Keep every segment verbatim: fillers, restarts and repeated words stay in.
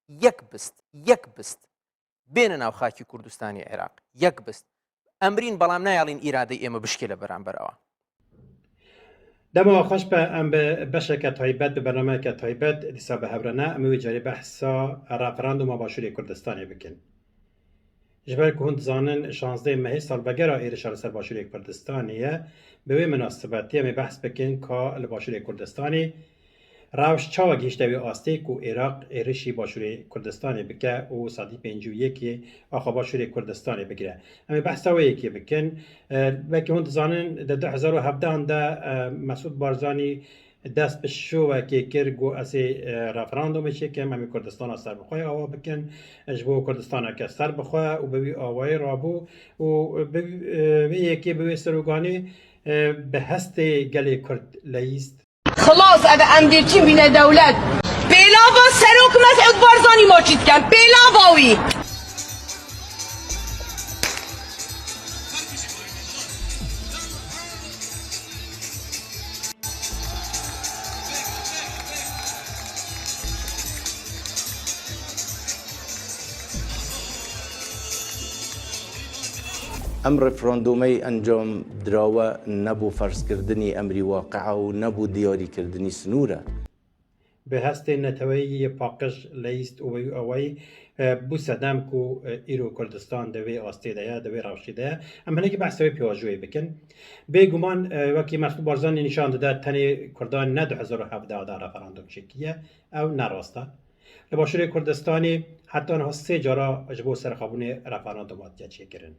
Yek bist, yek bist. Bêne nav xakî Kurdistanê Iraq. Yek bist. Emrîn, belam nayalîn îradeyê ême bişkêle beramber ewa. Dema we xweş be, em bi beşeke taybet, bi bernameyeke taybet dîsa bi hev re ne. Em ê wê carê behsa referanduma Başûrê Kurdistanê bikin. Ji ber ku hûn dizanin, şazdeh mehê salvegera êrişa li ser Başûrê Kurdistanê ye. Bi wê minasebetî em ê behs bikin ka li Başûrê Kurdistanê rewş çawa gihîşte wê astê ku Iraq êrişî Başûrê Kurdistanê bike û sedî pêncî û yekê axa Başûrê Kurdistanê bigire. Em ê behsa wê yekê bikin. E, belkî hûn dizanin, di du hezar û hevdehan de, e, Mesûd Barzanî dest bi şovekê kir, got, "Ez ê, e, referandumê çêkim, em ê Kurdistana serbixwe awa bikin, ji bo Kurdistaneke serbixwe," û bi wî awayî rabû û bi, e, vê yekê, bi wê sloganê, e, bi hestê gelê Kurd leyîst. Xilas, ev em dê çin bîne dewlet. Pêlava Serok Mesûd Barzanî ma çî dikin. Pêlava wî. Em referandûmey encam dirawe ne bo ferzkirdinî emrî waqia û ne bo diyarîkirdinî sinûr e. Bi hestê neteweyî yê paqij leyîst û weyî awayî, e, bû sedem ku, e, îro Kurdistan di vê astê de ye, di vê rewşê de ye. Em hinekî behsa wê pêvajoyê bikin. Bêguman, e, wekî Mesûd Barzanî nîşan dide, tenê Kurdan ne du hezar û hevdeh de referandum çêkiriye. Ew ne rast e. Li Başûrê Kurdistanê heta niha sê cara ji bo serxwebûnê referandum hatiye çêkirin.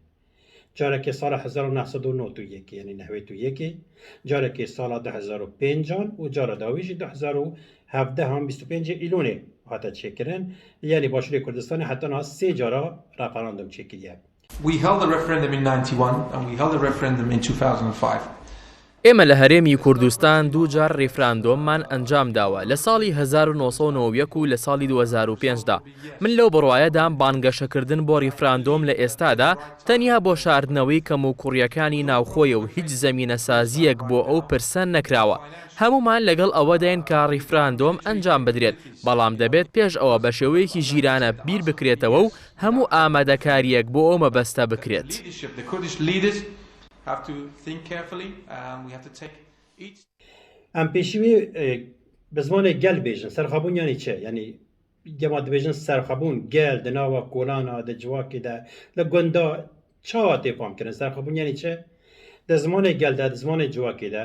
Carekê sala hezar û neh sed û nod û yekê, yanî nehwêt û yekê, carekê sala du hezar û pêncan û cara dawî jî du hezar û hevdehan, bîst û pêncê Îlonê hate çêkirin. Yanî Başûrê Kurdistanê heta niha sê cara referandum çêkiriye. We held a referendum in ninety-one and we held a referendum in two thousand and five. ئێمە لە هەرێمی کوردستان دوو جار ریفراندۆممان ئەنجام داوە، لە ساڵی هەزار و نۆ سەد و نەوەد و یەک و لە ساڵی دوو هەزار و پێنج دا. من لەو بڕوایەدام بانگەشەکردن بۆ ریفراندۆم لە ئێستادا تەنیا بۆ شاردنەوەی کەموکوڕییەکانی ناوخۆیە و هیچ زەمینەسازییەک بۆ ئەو پرسە نەکراوە. هەموومان لەگەڵ ئەوەداین کە ریفراندۆم ئەنجام بدرێت، بەڵام دەبێت پێش ئەوە بە شێوەیەکی ژیرانە بیر بکرێتەوە و هەموو ئامادەکارییەک بۆ ئەو مەبەستە بکرێت. Leadership, the Kurdish leaders have to think carefully and we have to take each Em pêşî wê, e, bi zimanê gel bêjin. Serxwebûn yanî çi? Yanî, gema dibêjin serxwebûn, gel, di nava kolana, di civakê de, li gunda, çawa tê famkirin? Serxwebûn yanî çi? Di zimanê gel de, di zimanê civakê de,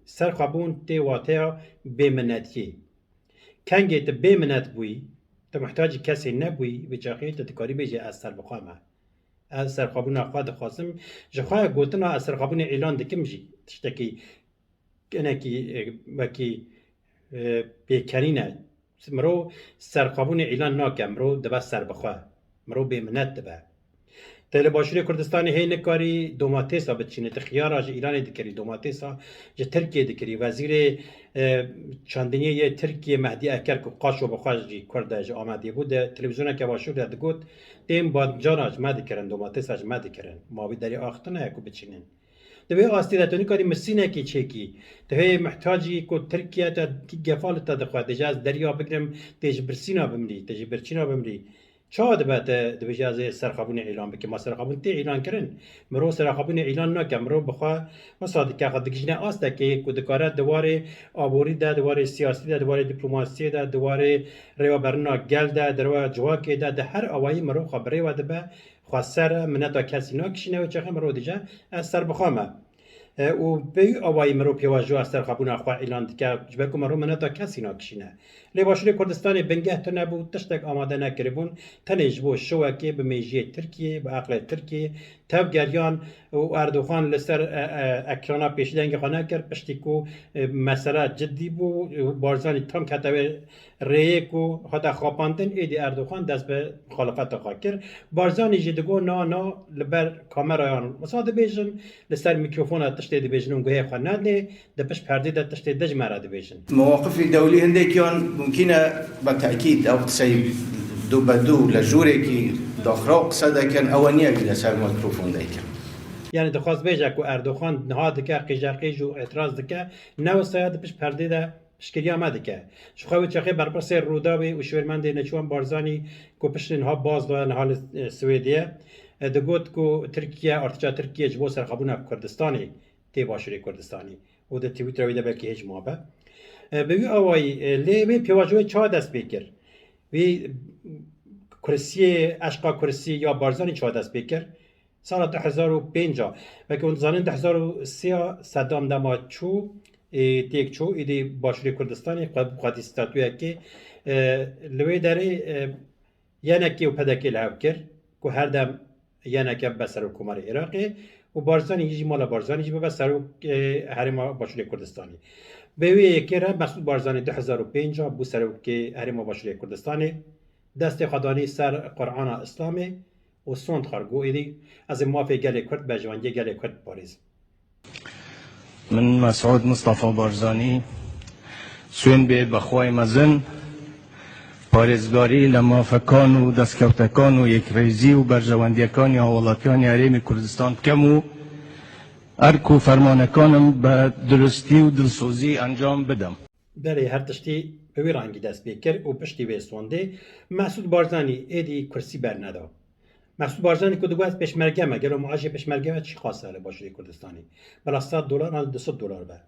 serxwebûn tê wateya bêminetiyê. Kengê tu bêminet bûyî, tu muhtacî kesê nebûyî, vê çaxê tu dikarî bêjî, "Ez serbixwe me. Ez serxwebûna xwe dixwazim." Ji xwe gotina "Ez serxwebûnê îlan dikim" jî tiştekî hinekî, e, wekî, e, pêkenîn e. Mirov serxwebûnê îlan nake, mirov dibe serbixwe. Mirov bêminet dibe. Te li Başûrê Kurdistanê hê nikarî domatêsa biçînî, tu xiyara ji Îranê dikirî, domatêsa ji Tirkiyê dikirî. Wezîrê, e, çandiniyê yê Tirkiyê Mehdî Eker ku qaşo bi xwe jî Kurd e, ji Amedê bû, di televîzyoneke Başûr de digot, "Tên bancana ji me dikirin, domatêsa ji me dikirin. Ma wî derê axiftin heye ku biçînin." Di vê astê de tu nikarî misînekê çêkî. Tu hê mihtacî ku Tirkiye te gefa li te dixwe, dêje, "Ez deriya bigirim, tê ji birsîna bimrî, tê ji birçîna bimrî." Çawa dibe te dibêje, "Ez ê serxwebûnê îlan bikim"? Ma serxwebûn tê îlan kirin? Mirov serxwebûnê îlan nake. Mirov bi xwe wisa dike, xwe digihîjne astekê ku dikare di warê aborî de, di warê siyasî de, di warê dîplomasiyê de, di warê rêvebirina gel de, di rêwa civakê de, di her awayî mirov xwe bi rê ve dibe. Xweser e, mineta kesî nakişîne, wê çaxê mirov dîje, "Ez serbixwe me." E, û bi wî awayî mirov pêvajoya serxwebûna xwe îlan dike, ji ber ku mirov mineta kesî nakişîne. Lê Başûrê Kurdistanê bingeh tune bû, tiştek amade nekiribûn, tenê ji bo şowekê bi mêjiyê Tirkiyê, bi aqlê Tirkiyê, tevgeriyan û Erdogan li ser, e, e, ekrana pêşî dengê xwe nekir, piştî ku, e, mesele cidî bû, Barzanî tam kete wê rêyê ku hate xapandin, êdî Erdogan dest bi muxalefeta xwe kir. Barzanî jî digot, "Na, na, li ber kamerayan wisa dibêjin, li ser mîkrofona tiştê dibêjin û guhê xwe nedê, di pişt perdê de tiştê dij me re dibêjin." Mewaqifî dewlî hindêkiyan mumkîn e, bi tekîd ew qisey dû be dû li jûrekî daxiraw qise dekin, ew niye wî li ser mîkrofon deykin. Yanî dixwaz bêje ku Erdogan niha dike qîjeqîj û îtiraz dike, ne wisa ye, di pişt perdê de Piştgiriya me dike. Ji xwe wê çaxê berpirsê Rûdawê û şêwirmendê Neçûwan Barzanî ku piştî niha baz daye niha li, e, Swêdê ye, e, digot ku Tirkiye, artêşa Tirkiye ji bo serxwebûna Kurdistanê tê başûrê Kurdistanê û di Twitterê wî de belkî hêj mabe. E, bi wî awayî, e, lê wê pêvajoyê çawa dest pê kir? Wî kursiyê, eşqa kursî ya Barzanî çawa dest pê kir? Sala du hezar û pênc a, weke hûn dizanin, du hezar û sê a Sedam dema çû, ê, têk çû, êdî Başûrê Kurdistanê xwe, xwedî statuyekê, e, li wê derê, e, Y N K û P D K li hev kir, ku her dem Y N K bibe serokkomarê Iraqê û Barzanî jî, mala Barzanî jî bibe serok, e, Herêma Başûrê Kurdistanê. Bi wê yekê re Mesûd Barzanî du hezar û pênc a bû serokê Herêma Başûrê Kurdistanê, destê xwe danî ser Qur'ana Îslamê û sond xwar, got, êdî ez ê mafê gelê Kurd, berjewendiyê gelê Kurd biparêzim. Min Mesûd Mistefa Barzanî swên bê bexwayê mezin parêzgarî li mafekan û destkewtekan û yekrêzî û berjewendiyekaniya hawalatiyanê Herêmê Kurdistan bikem û erk û fermanekanim bi durustî û dilsozî encam bidim. Belê, her tiştî bi wî rengî dest pê kir û piştî wê sondê Mesûd Barzanî êdî kursî berneda. Mesûd Barzanî ku digot, ez pêşmerge me, gelo maaşê pêşmerge me çi qas e li Başûrê Kurdistanê? Bila sed dolar an du sed dolar be.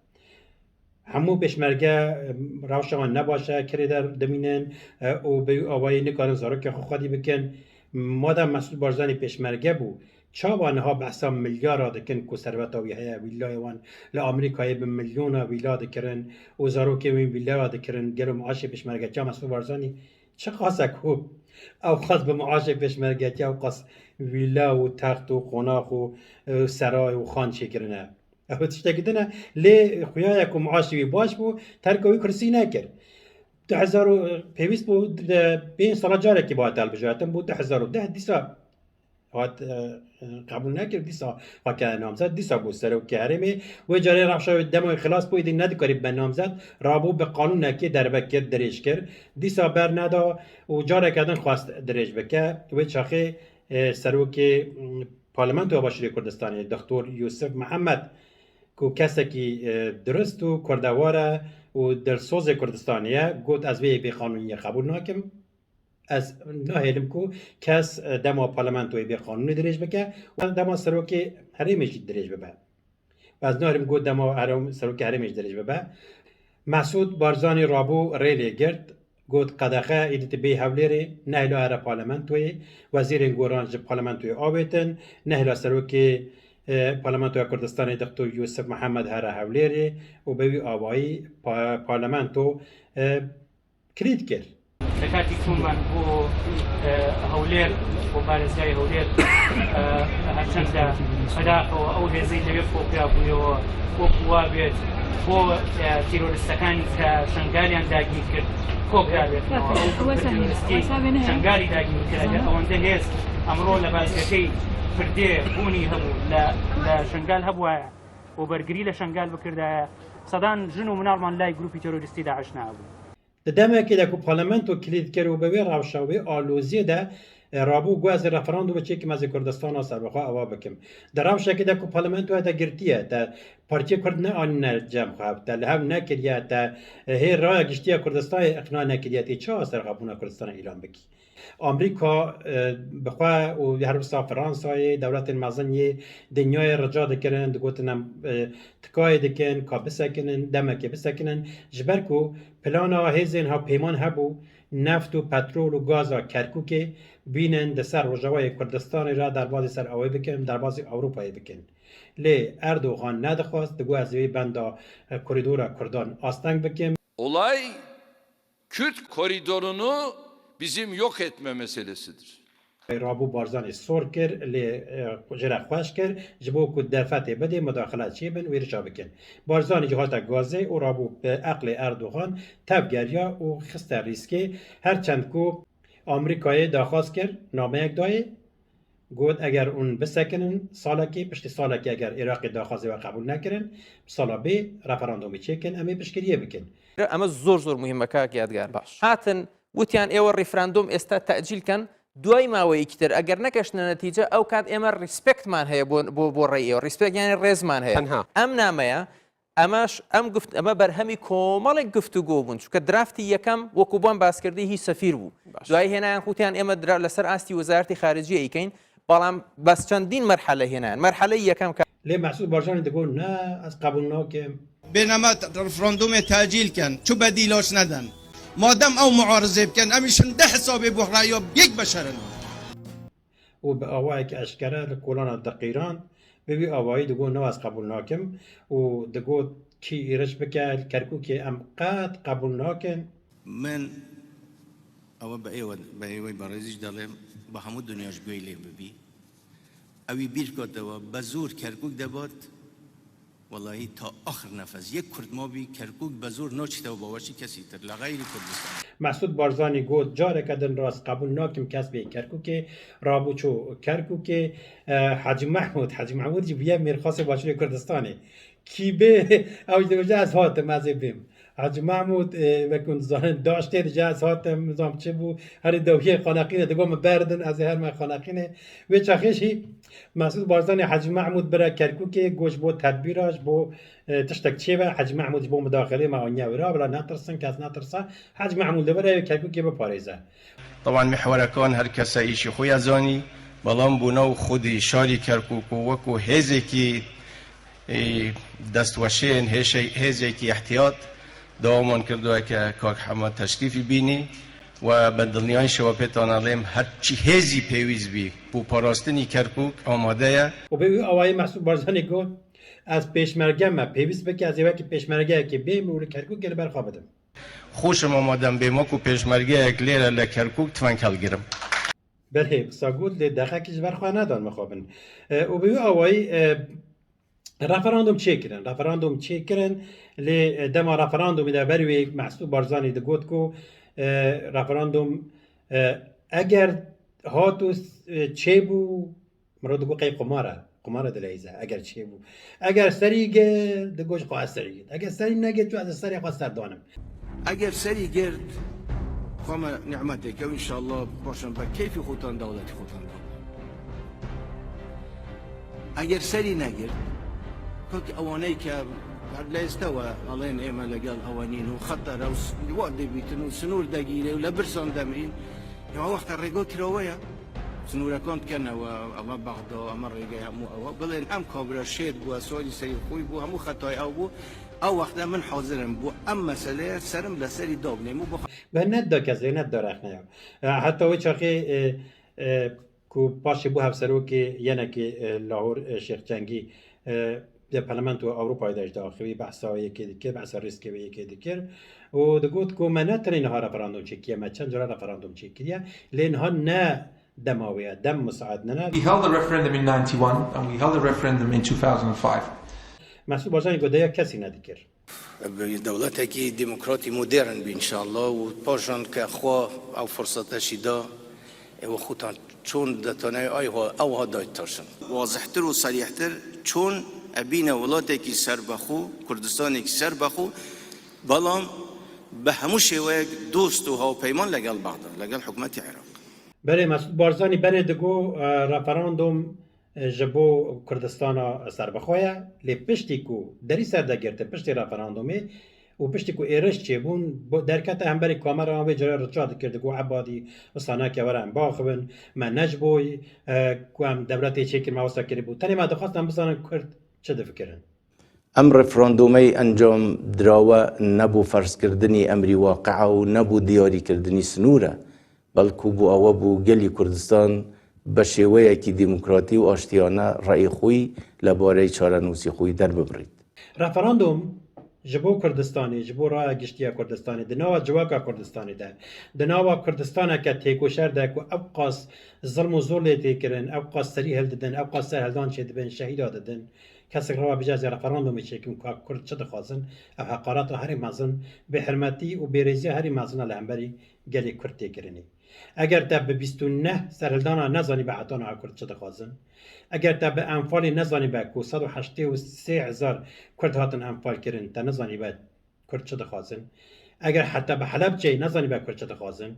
Hemû pêşmerge, em, rewşa wan ne baş e, kirê der dimînin, e, û bi wî awayî nikarin zarokên xwe xwedî bikin. Madem Mesûd Barzanî pêşmerge bû, çawa niha behsa milyara dikin ku serweta wî heye, vîllayê wan li Amerîkayê bi milyona vîla dikirin û zarokên wî vîlaya dikirin? Gelo maaşê pêşmerge çawa Mesûd Barzanî çi qas e ku ew qas bi maaşê pêşmergetiya ew qas vîla û text û qonax û, e, seray û xan çêkirine? Ev tiştekî din e. Lê xuya ye ku maaşê wî baş bû, terka wî kursî nekir. Du hezar û, pêwîst bû, di pênc sala carekê bihat hilbijartin, bû du hezar û deh, dîsa hat, e, qebûl nekir, dîsa xwe kir namzet, dîsa bû serokê herêmê. Wê carê rewşa wê dema wî xilas bû, êdî nedikarî bibe namzet, rabû bi qanûnekê derve kir, dirêj kir. Dîsa berneda û careke din xwest dirêj bike. Wê çaxê, e, serokê, m, Parlamentoya Başûrê Kurdistanê, Doktor Yûsif Mihemed, ku kesekî, e, dirust û kurdewar e û dilsozê Kurdistanê ye, got, ez vê bêqanûniyê qebûl nakim. Ez nahêlim ku kes, e, dema parlamentoyê bêqanûnî dirêj bike û dema serokê herêmê jî dirêj bibe. Ez nahêlim got dema herêm-, serokê herêmê jî dirêj bibe. Mesûd Barzanî rabû rê lê girt, got, qedexe, êdî tu bê Hewlêrê, nehêla here parlamentoyê, wezîrên goran ji parlamentoyê avêtin, nehêla serokê, e, Parlamentoya Kurdistanê Doktor Yûsif Mihemed here Hewlêrê û bi wî awayî pa-, parlamento, e, Kilît kir. لە کاتی چوونمان بۆ، ئە، هەولێر، بۆ پارێزگای هەولێر، ئە، هەرچەندە بەداخەوە ئەو هێزەی لەوێ کۆکرا بوویەوە، وەکو وا بێت بۆ، ئە، تیرۆریستەکانی کە شەنگالیان داگیر کرد کۆکرا بێتنەوە. ئەو گروپە تیرۆریستی شەنگالی داگیر کرد. ئەگەر ئەوەندە هێز ئەمڕۆ لە بازگەکەی پردێ بوونی هەبوو، لە، لە شەنگال هەبوایە و بەرگری لە شەنگال بکردایە، سەدان ژن و مناڵمان لای گروپی تیرۆریستی داعش نابوو. Di demekê de ku parlamento kilît dikir û bi wê rewşa, wê aloziyê de, e, rabû got, ez ê referandûmê çêkim, ez ê Kurdistana serbixwe ava bikim. Di rewşekê de ku parlamentoya te girtiye, te Partiya Kurd neanîne cem xwe, te li hev nekiriye, te, e, hê raya giştî ya Kurdistanê iqna nekiriye, tê çawa serxwebûna Kurdistanê îlan bikî? Amerîka, e, bi xwe û her wisa Fransayê, dewletên mezin yê dinyayê rica dikirin, digotin, em, e, tikayê dikin, ka bisekinin, demekê bisekinin. Ji ber ku plana hêzên hevpeyman hebû, neft û petrol û gaza Kerkûkê bînin, di ser Rojavayê Kurdistanê re derbazî ser ewê bikin, derbazî Ewropayê bikin. Lê Erdogan nedixwest, digot, ez ê vê benda, e, korîdora Kurdan asteng bikim. Olay Kürt koridorunu bizim yok etme meselesidir. Rabû Barzanî sor kir, lê, e, ji re xweş kir, ji bo ku derfetê bidê, mudaxile çêbin û êrişa bikin. Barzanî jî hate gazê û rabû bi eqlê Erdogan tevgeriya û xiste rîskê. Her çend ku Amerîkayê daxwaz kir, nameyek dayê, got, eger hûn bisekinin salekê, piştî salekê eger Iraqê daxwazê we qebûl nekirin, sala bê referandûmê çêkin, em ê piştgiriyê bikin. ئەمە زۆر زۆر مهمە کاک یادگار. باش. هاتن وتیان ئێوە ڕیفراندۆم ئێستا تەجیل کەن، دوای ماوەیەکی تر ئەگەر نەکەشنە نەتیجە، ئەو کات ئێمە ڕیسپێکتمان هەیە بۆ، بۆ، بۆ ڕێی ئێوە. ڕیسپێکت یانی ڕێزمان هەیە. تەنها. ئەم نامەیە ئەمەش، ئەم گفت-، ئەمە بەرهەمی کۆمەڵێک گفتوگۆ بوون، چونکە درافتی یەکەم وەکو بۆم باسکردی هی سەفیر بوو. باش. دوایی هێنایان خوتیان ئێمە درا-، لەسەر ئاستی وەزارەتی خارجیە ئیکەین، بەڵام بەس چەندین مەرحەلە هێنایان. مەرحەلەی یەکەم کە لێ مەحسوود بارزانی دەگۆ، نا، ئەس قبول ناکەم. بێنەما ت-، ڕفراندۆمێ تاجیل کەن، چ بەدیلاش نەدەن. مادەم ئەو معارزێ بکەن، ئەمیشن دە حسابێ بۆ ڕایا یەک بەشەرن. و بە ئاوایەکی ئەشکەرە لە کۆلانە دەقیران، بە وی ئاوایی دەگۆ، نەوە ئەس قبول ناکەم. و دەگۆ، کی ئیرش بکە، کەرکووکێ ئەم قەت قبول ناکەن. من ئەوە بە ئێوە، بە ئێوەی بەڕێزیش دەڵێم، بە هەموو دنیاش گوێی لێ ببی. ئەوی بیر بکاتەوە، بە زۆر کەرکووک دەبات. وەڵاهی تا ئاخر نەفەس. یەک کورد مابی کەرکووک بە زۆر ناچیتەوە باوەشی کەسی تر، لە غەیری کوردستان. مەحسوود بارزانی گوت، جارێکە دن ڕاست قبول ناکەم کەس بێ کەرکووکێ، ڕابوو چۆ کەرکووکێ، ئە، حاجی مەحموود، حاجی مەحموود جی بووە مێرخاسێ باشوورێ کوردستانێ. کی bê, ew jî dibêje, ez hatim, ez ê bêm. Hacî Mahmûd, e, wek hûn dizanin, daştê dije, ez hatim, nizam çi bû, herî dawiyê xaneqînê digo, min berdin, ez ê herime xaneqînê. Wê çaxê jî Mesûd Barzanî Hacî Mahmûd bire Kerkûkê, got ji bo tedbîra, ji bo, e, tiştek çêbe, Hacî Mahmûd ji bo mudaxilê me aniye wira, bila netirsin, kes netirse. Hacî Mahmûd li vir e, wê Kerkûkê biparêze. Teban mihwerekan her kese îşî xwe ya zanî, belam bûna û xwedî şarî Kerkûk û wekû hêzekî, ê, destweşên hêşey-, hêzekî ihtiyat dewaman kirdoye ke Kak Hema teşrîfî bînî we be dilniyayî şewe pê tane lêm her çi hêzî pêwîst bî bû parastinî Kerkûk amade ye. Û bi wî awayî Mesûd Barzanî got, ez pêşmerge me, pêwîst bike ez ê wekî pêşmergeyekê bêm û li Kerkûkê li ber xwe bidim. Xweşim amade em bêm wekû pêşmergeyek lêre li Kerkûk tifeng hilgirim. Belê, qisa got, lê deqekî ji ber xwe nedan mixabin. E, û bi wî awayî, e, referandum çêkirin. Referandum çêkirin, lê, e, dema referandumê de ber wê Mesûd Barzanî digot ku, e, referandum, e, eger hat û, e, çêbû, Mirov digot qey qumar e, qumar e dileyîze, eger çêbû. Eger serî girt, digot ji xwe ez serî girt. Eger serî negirt, ez serê xwe ser danim. Eger serî girt, xwe me nîmetê kew, înşallah paşan be keyfî xutan dewletî xutan de. Eger serî negirt, kak ewaney ke her leyste we, alên ême legel ewe nîn û xeter e û s-, wa dibîtin û sinûr degîrê û le birsan demirîn, ya wexta rêgo kirawe ye. Sinûrekan dikenewe, eve Bexda, eve rêgey hemû ewe. Bilên em kabira şêt bû, Eswadî serî xwî bû, hemû xetayê ew bû. Ew wexte min hazir im bû em meseleye serim li serî dabnêm û bixwe. Ve nedda kesê, nedda rexneya. E, heta wê çaxê, e, e, ku paşê bû hevserokê yenekê, e, Lahor, e, Şêx Cengî, e, di Parlamentoya Ewropayê de jî diaxivî, behsa wê yekê dikir, behsa rîskê wê yekê dikir û digot ku me ne tenê niha referandum çêkiriye, me çend cara referandum çêkiriye, lê niha ne dema wê ye, dem misaid nine. We held a referendum in ninety-one and we held a referendum in two thousand and five. Mesûd Barzanî got, deya kesî nedikir. Bi dewletekî demokratî modern bî înşallah û paşan ke xwe ew firsete jî da, ê we xutan çûn detane ay ho-, ew ha dayt taşin. Wazihtir û serîhtir çûn e bîne welatekî serbexwe, Kurdistanekî serbexwe, belam bi hemû şêweyek dost û hawpeyman legel Bexda, legel hikûmetê Iraq. Belê, Mesûd Barzanî berê digo, e, referandum, e, ji bo Kurdistana serbixwe ye, lê piştî ku derî ser de girtin, piştî referandumê û piştî ku êriş çêbûn, bo-, derkete hemberî kameran, wê carê rica dikir, digo, Ebadî, wisa neke, were em biaxivin, me ne ji bo, e, ku em dewletê çêkir, me wisa kiribû. Tenê me dixwest em bizanin Kurd çi difikirin. Em referandûmey encam dirawe ne bo ferzkirdinî emrî waqia û ne bo diyarîkirdinî sinûr e, belku bo ewe bo gelî Kurdistan be şêweyekî demokratî û aştiyane reyê xwî lebareyî çarenûsî xwî derbibirît. Referandûm ji bo Kurdistanê, ji bo raya giştî ya Kurdistanê, di nava civaka Kurdistanê de, di nava Kurdistaneke têkoşer de ku ew qas zilm û zor lê tê kirin, ew qas serî hildidin, ew qas serhildan çêdibin, şehîda didin, Kesek rewa bêje ez ê referandumê çêkim, ka Kurd çi dixwazin, ev heqareta herî mezin, bêhirmetî û bêrêziya herî mezin e li hemberî gelê Kurd tê kirinê. Eger te bi bîst û neh serhildana nezanîbe heta niha Kurd çi dixwazin, eger te bi Enfalê nezanîbe ku sed û heştê û sê hezar Kurd hatin enfal kirin, te nezanîbe Kurd çi dixwazin, eger heta bi Helebceyê nezanîbe Kurd çi dixwazin,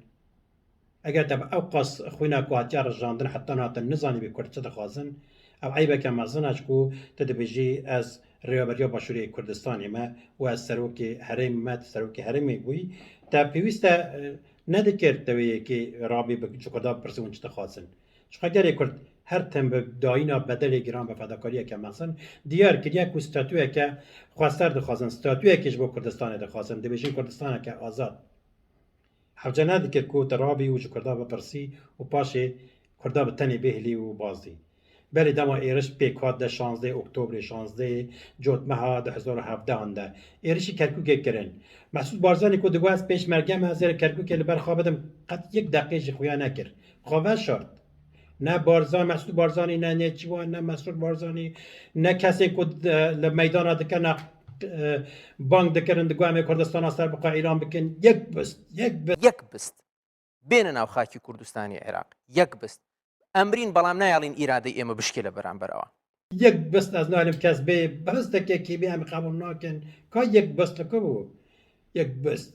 Eger te bi ew qas xwîna ku hatiye rijandin heta niha te nizanîbî Kurd çi dixwazin, ev eybeke mezin e, ji ku tu dibêjî, ez Rêveberiya Başûrê Kurdistanê me û ez serokê herêmê me, serokê herêmê bûyî, te pêwîst e, e, nedikir te wê yekê rabî bi ji Kurda bipirsî hûn çi dixwazin. Çiqa gelê Kurd her tim bi dayîna bedelê giran, bi fedakariyeke mezin diyar kiriye ku statûyeke xwesser dixwazin, statûyekê ji bo Kurdistanê dixwazin, dibêjin Kurdistaneke azad. Hewce nedikir ku tu rabî û ji Kurda bipirsî û paşê Kurda bi tenê bêhilî û bazdî. Belê dema êriş pêk hat de şazdeh Oktobrê, şazdeh Cotmeha du hezar û hevdehan de êrişî Kerkûkê kirin. Mesûd Barzanî ku digot ez pêşmerge me, ez ê li Kerkûkê li ber xwe bidim, qet yek deqê jî xuya nekir. Xwe veşart. Ne Barzan, Mesûd Barzanî, ne Nêçîrvan, ne Mesrûr Barzanî, ne kesên ku, e, li meydana dikene, e, bang dikirin, digot em ê Kurdistana serbixwe îlan bikin. Yek bist, yek bist. Yek bist. Bêne nav xakî Kurdistanê Iraq. Yek bist. Emrîn, belam nayalîn îradey ême bişkê li beramber ewa. Yek bist ez nalim kes bê, bisteke kêmî em qebûl nakin. Ka yek bist li ku bû? Yek bist.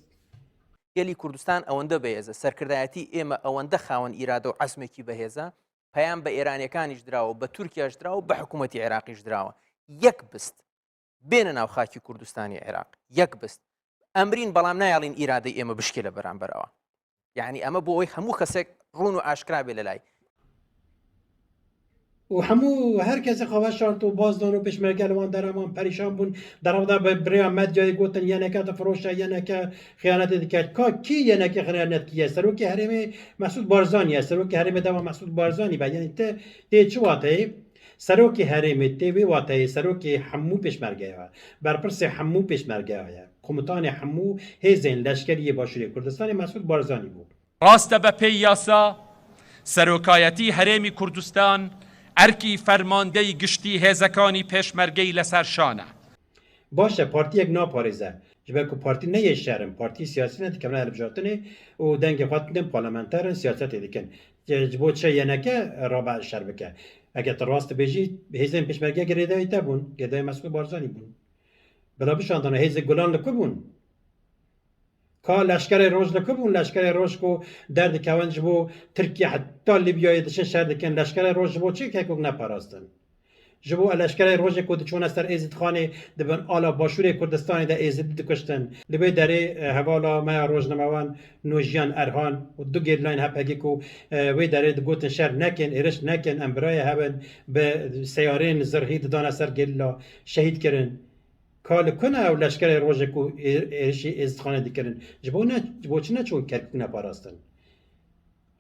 Gelî Kurdistan ewende bihêz e, serkirdayetî ême ewende xawen îrade û ezmekî bihêz e, peyam bi Êranêkanî jî dirawe, bi Tirkiya jî dirawe, bi hikûmetî Iraqî jî dirawe. Yek bist. Bêne nav xakî Kurdistanê Iraq. Yek bist. Emrîn, belam nayalîn îradey ême bişkê li beramber ewa. Yanî eme bo wê hemû kesek rûn û aşkira bê li lay. Û hemû her kesê xwe veşart û baz dan û pêşmerge li wan dereman perîşan bûn. Derev de bi bi rêya medyayê gotin, Y N K difiroşe, Y N K xiyanetê dike. Ka kî Y N K xiyanet kiye? Serokê herêmê Mesûd Barzanî ye. Serokê herêmê dema Mesûd Barzanî be. Yanî te, tê çi wateyê? Serokê herêmê tê wê wateyê serokê hemû pêşmergeya ye. Berpirsê hemû pêşmergeya ye. Komutanê hemû hêzên leşkerî yê Başûrê Kurdistanê Mesûd Barzanî bû. Rast e, be pey yasa, Serokayetî Herêmî Kurdistan erkî fermandeyî giştî hêzekanî pêşmergeyî li ser şan e. Baş e, partiyek naparêze. Ji ber ku partî ne yê şer in, partî siyasî ne, dikevine hilbijartinê û dengê xwe didin, parlamenter in, siyasetê dikin. Ji, ji bo çi Y N K rabe şer bike? Eger tu rast dibêjî, hêzên pêşmerge girêdayî te bûn, girêdayî Mesûd Barzanî bûn. Bila bişandana hêzê Gulan li ku bûn? Ka Leşkerê Roj li ku bûn? Leşkerê Roj ku derdikevin ji bo Tirkiye heta Lîbyayê diçin şer dikin. Leşkerê Roj ji bo çi Kerkûk neparastin? Ji bo Leşkerê Rojê ku diçûne ser Êzîdxanê, di bin ala Başûrê Kurdistanê de Êzidî dikuştin. Li vê derê, e, hevala me ya rojnamevan Nojiyan Erhan û du gerîlayên H P G ku, e, wê derê digotin şer nekin, êriş nekin, em birayê hev in, bi seyarên zirhî didane ser gerîla, şehîd kirin. Ka li ku ne ew Leşkerê Rojê ku ê-, êrişî Êzîdxanê dikirin? Ji bo ne, ji bo çi neçûn Kerkûk neparastin?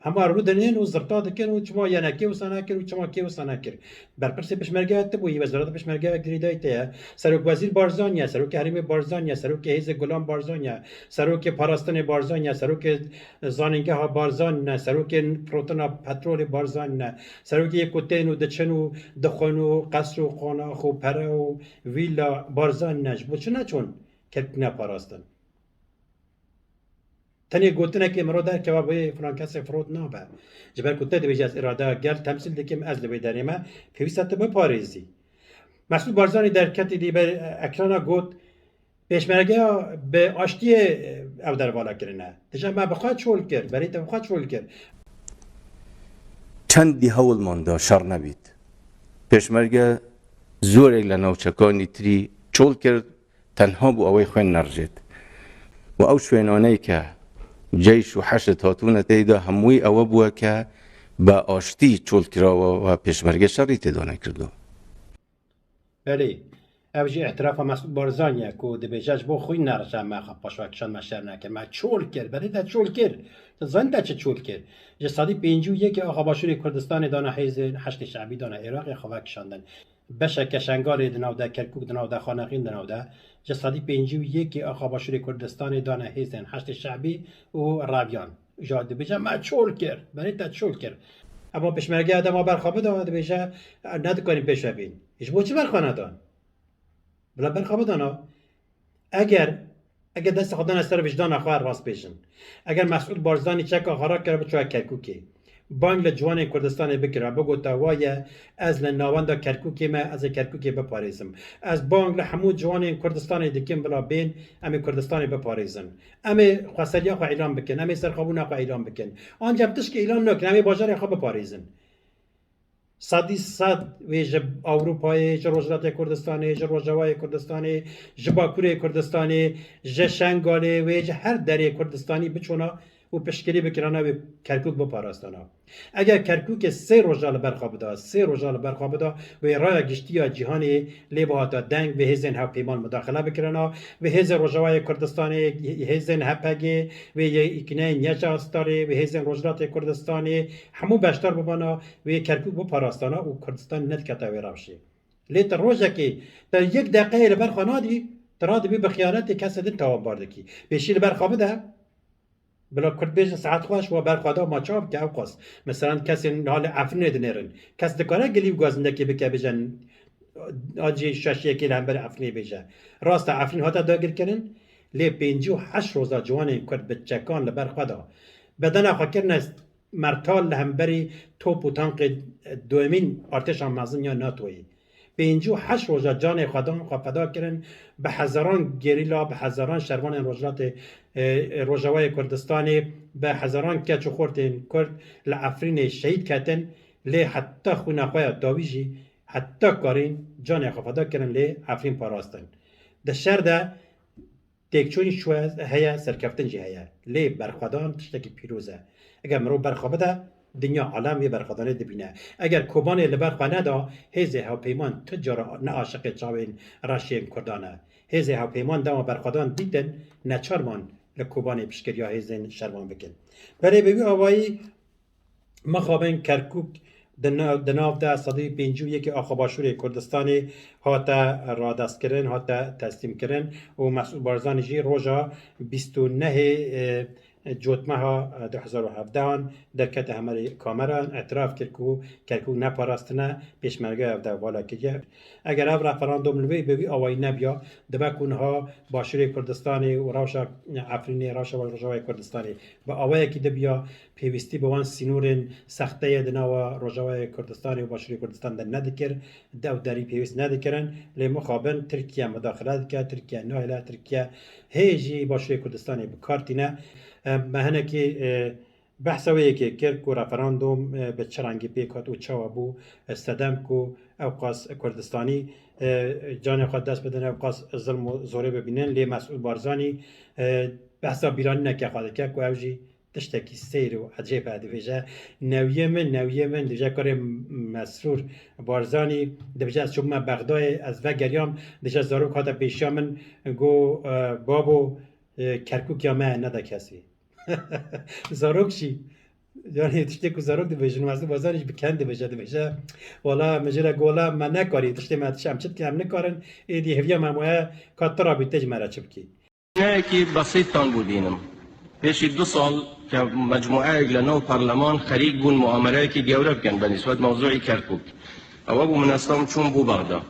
Hema rû dinên û zirta dikin û çima Y N K wisa nekir û çima kê wisa nekir? Berpirsê pêşmergeya tibûyî, Wezareta Pêşmergeya girêdayî te ye. Serokwezîr Barzanî ye, serokê herêmê Barzanî ye, serokê hêzê Gulan Barzanî ye, serokê parastinê Barzanî ye, serokê zanîngeha Barzanî ne, serokê firotina petrolê Barzanî ne, serokê yê ku tên û diçin û dixwin û qesr û qonax û pere û vîla Barzanî ne. Ji bo çi neçûn Kerkûk neparastin? Tenê gotinekê miro derkeva bê filan kesê firot nabe. Ji ber ku te dibêjî ez îradeya gel temsîl dikim, ez li wê derê me, pêwîst e tu biparêzî. Mesûd Barzanî derketî dî ber ekrana got, pêşmergeya bi aştiyê ev dervala kirine. Dije me bi xwe çol kir, berê te bi xwe çol kir. Çendî hewlman da şer nebît. Pêşmerge zorek li navçekanî tirî çol kir, tenha bû ew ê xwên nerijêt. Û ew şwênaneyê ke ceyş û heşd hatûne tê de hemûyî ewe bûye ke bi aştî çol kirawe û pêşmerge şerî tê de nekirdo. Belê, ev jî îtirafa Mesûd Barzanî ye ku dibêje ji bo xwîn nerije me xwe paşve kişand, me şer nekir, me çol kir. Belê te çol kir. Tu zanî te çi çol kir? Ji sedî pêncî û yekê axa Başûrê Kurdistanê dana hêzên Heşdê Şebî, dana Iraqê xwe vekişandin. Beşeke Şengalê di nav de, Kerkûk di nav de, Xaneqîn di nav de, ji sedî pêncî û yekê axa Başûrê Kurdistanê dane hêzên Heşdê Şebî û reviyan. Ja dibêje me çol kir, berê te çol kir. Ema pêşmergeya dema berxwe bida, dibêje, nedikarîn pêş ve bên. Ji bo çi berxwe nedan? Bila berxwe bidana. Eger, eger destê xwe dane ser vijdana xwe, rast bêjin. Eger Mesûd Barzanî çeka xwe rakira biçûya Kerkûkê, bang li ciwanên Kurdistanê bikira, bigota, waye, ez li navenda Kerkûkê me, ez ê Kerkûkê biparêzim. Ez bang li hemû ciwanên Kurdistanê dikim, bila bên, em ê Kurdistanê biparêzin. Em ê xweseriya xwe îlan bikin, em ê serxwebûna xwe îlan bikin. Anca em tişkî îlan nakin, em ê bajarê xwe biparêzin. Sedî sed wê ji Ewropayê, ji Rojhilatê Kurdistanê, ji Rojavayê Kurdistanê, ji Bakurê Kurdistanê, ji Şengalê, wê ji her derê Kurdistanî biçûna û piştgirî bikirana wê Kerkûk biparastana. Eger Kerkûkê sê roja li ber xwe bida, sê roja li ber xwe bida, wê raya giştî ya cîhanê lê bihata deng, wê hêzên hevpeyman mudaxile bikirina, wê hêzên Rojavayê Kurdistanê, hêzên H P G, wê yê îkneyên Yeca Starê, wê hêzên Rojhilatê Kurdistanê, hemû beşdar bibana, wê Kerkûk biparastana û Kurdistan nediketa wê rewşê. Lê tu rojekê, tu yek deqeyê li ber xwe nadî, tu radibî bi xiyanetê kesê din tawanbar dikî. Pêşî li ber xwe bide, bila Kurd bêjin saet xweş, we ber xwe da, ma çawa bike ew qas? Meselan, kesên li halê Efrînê dinêrin. Kes dikare gilî û gazindekê bike, bêje, an jî şaşiyekê li hemberî Efrînê bêje. Rast e, Efrîn hate dagirkirin, lê pêncî û heşt roza ciwanên Kurd bi çekan li ber xwe da bedena xwe kirine mertal li hemberî top û tankê doyemîn artêşa mezin ya NATOyê. Pêncî û heşt roja canê xwe dan, xwe feda kirin, bi hezaran gerîla, bi hezaran şervanên Rojhilatê, e, Rojavayê Kurdistanê, bi hezaran keç û xortên Kurd li Efrînê şehîd ketin, lê heta xwîna xwe ya dawî jî, heta karîn canê xwe feda kirin, lê Efrîn parastin. Di şer de têkçûn jî heye, serkeftin jî heye. Lê berxwedan tiştekî pîroz e. Eger mirov berxwe bide, dinya alem wê berxwedanê dibîne. Eger Kobanê li ber xwe neda, hêzê hevpeyman tu cara ne aşiqê çavên reş yên Kurdan e. Hêzê hevpeyman dema berxwedan dîtin, neçar man li Kobanê piştgiriya hêzên şervan bikin. Belê bi wî awayî mixabin Kerkûk di na-, di nav de sedî pêncî û yekê axa Başûrê Kurdistanê hate radestkirin, hate teslîmkirin û Mesûd Barzanî jî roja bîst û nehê, e, Cotmeha, e, du hezar û hevdehan derkete hemerî kameran, îtiraf kir ku Kerkûk neparastine, pêşmergeya ev de vala kiriye. Eger ev referandûm li wê bi wî awayî nebiya, dibe ku niha Başûrê Kurdistanê û rewşa Efrînê, rewşa Rojavayê Kurdistanê bi awayekî dibiya, pêwîstî bi wan sînorên sexte yê di nava Rojavayê Kurdistanê û Başûrê Kurdistan de nedikir, dew derî pêwîst nedikirin, lê mixabin Tirkiye mudaxile dike, Tirkiye nahêle, Tirkiye hê jî Başûrê Kurdistanê bi kar tîne. E, me hinekî, e, behsa wê yekê kir ku referandûm, e, bi çi rengî pêk hat û çawa bû, e, sedem ku ew qas Kurdistanî, e, canê xwe dest bidin, ew qas zilm û zorê bibînin, lê Mesûd Barzanî, e, behsa bîranîneke xwe dike ku ew jî tiştekî seyr û ecêb e, dibêje, "Newiyê min, newiyê min", dibêje, "Kurê Mesrûr Barzanî", dibêje, "Ez çûbûme Bexdayê, ez vegeriyam", dibêje, "Zarok hate pêşiya min, got, e, babo, e, Kerkûkiya me nede kesî." Zarok jî, yani tiştê ku zarok dibêjin, Mesrûr Barzanî jî bi ken dibêje, dibêje, "Wala min jê re got, wala me nekarî, tiştê me tişt em çi dikin, em nikarin, êdî hêviya me maye, ka tu rabî tê ji me re çi bikî?" Neyekî besîttan bû dînim. Pêşî du sal ke mecmueyek li nav parleman xerîk bûn muamereyekî gewre bikin bi nisbet mewzûyê Kerkûk. Ew bû min estam çûm bû Bexda.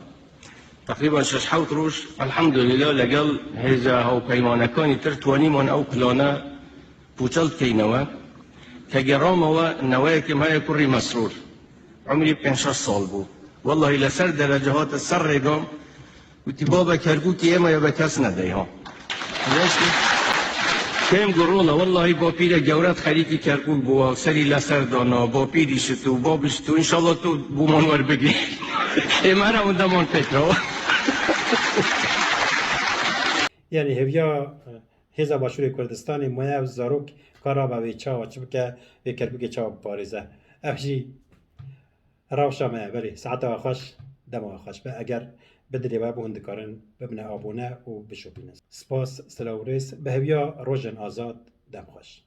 Teqrîben şeş hewt roj, elhamdulîla, legel hêza hawpeymanekanî tir twanîman ew plane pûçel dikeynewe. Ke geramawe, neweyekê me ye kurî Mesrûr. Umrî pênc şeş sal bû. Wellahî li ser derece hate ser rêdan, gotî, "Baba Kerkûkê ême ya be kes nedey ha." Kêm gurona, wellahî bapîre gewret xerîkî Kerkûk bû, serî li ser dana, bapîrî şit û babî şit û, "Înşallah tu bûman werbigî." Ême hene windeman pêk re. Yani hêviya, e, Hêza Başûrê Kurdistanê maye ew zarok ka rabe wê çawa çi bike, wê Kerkûkê çawa biparêze. Ev jî rewşa me ye. Belê, saeta we xweş, dema we xweş be. Eger bi dilê we bû, hûn dikarin bibine abone û bişopînin. Spas, silav û rêz, bi hêviya rojên azad, dem xweş.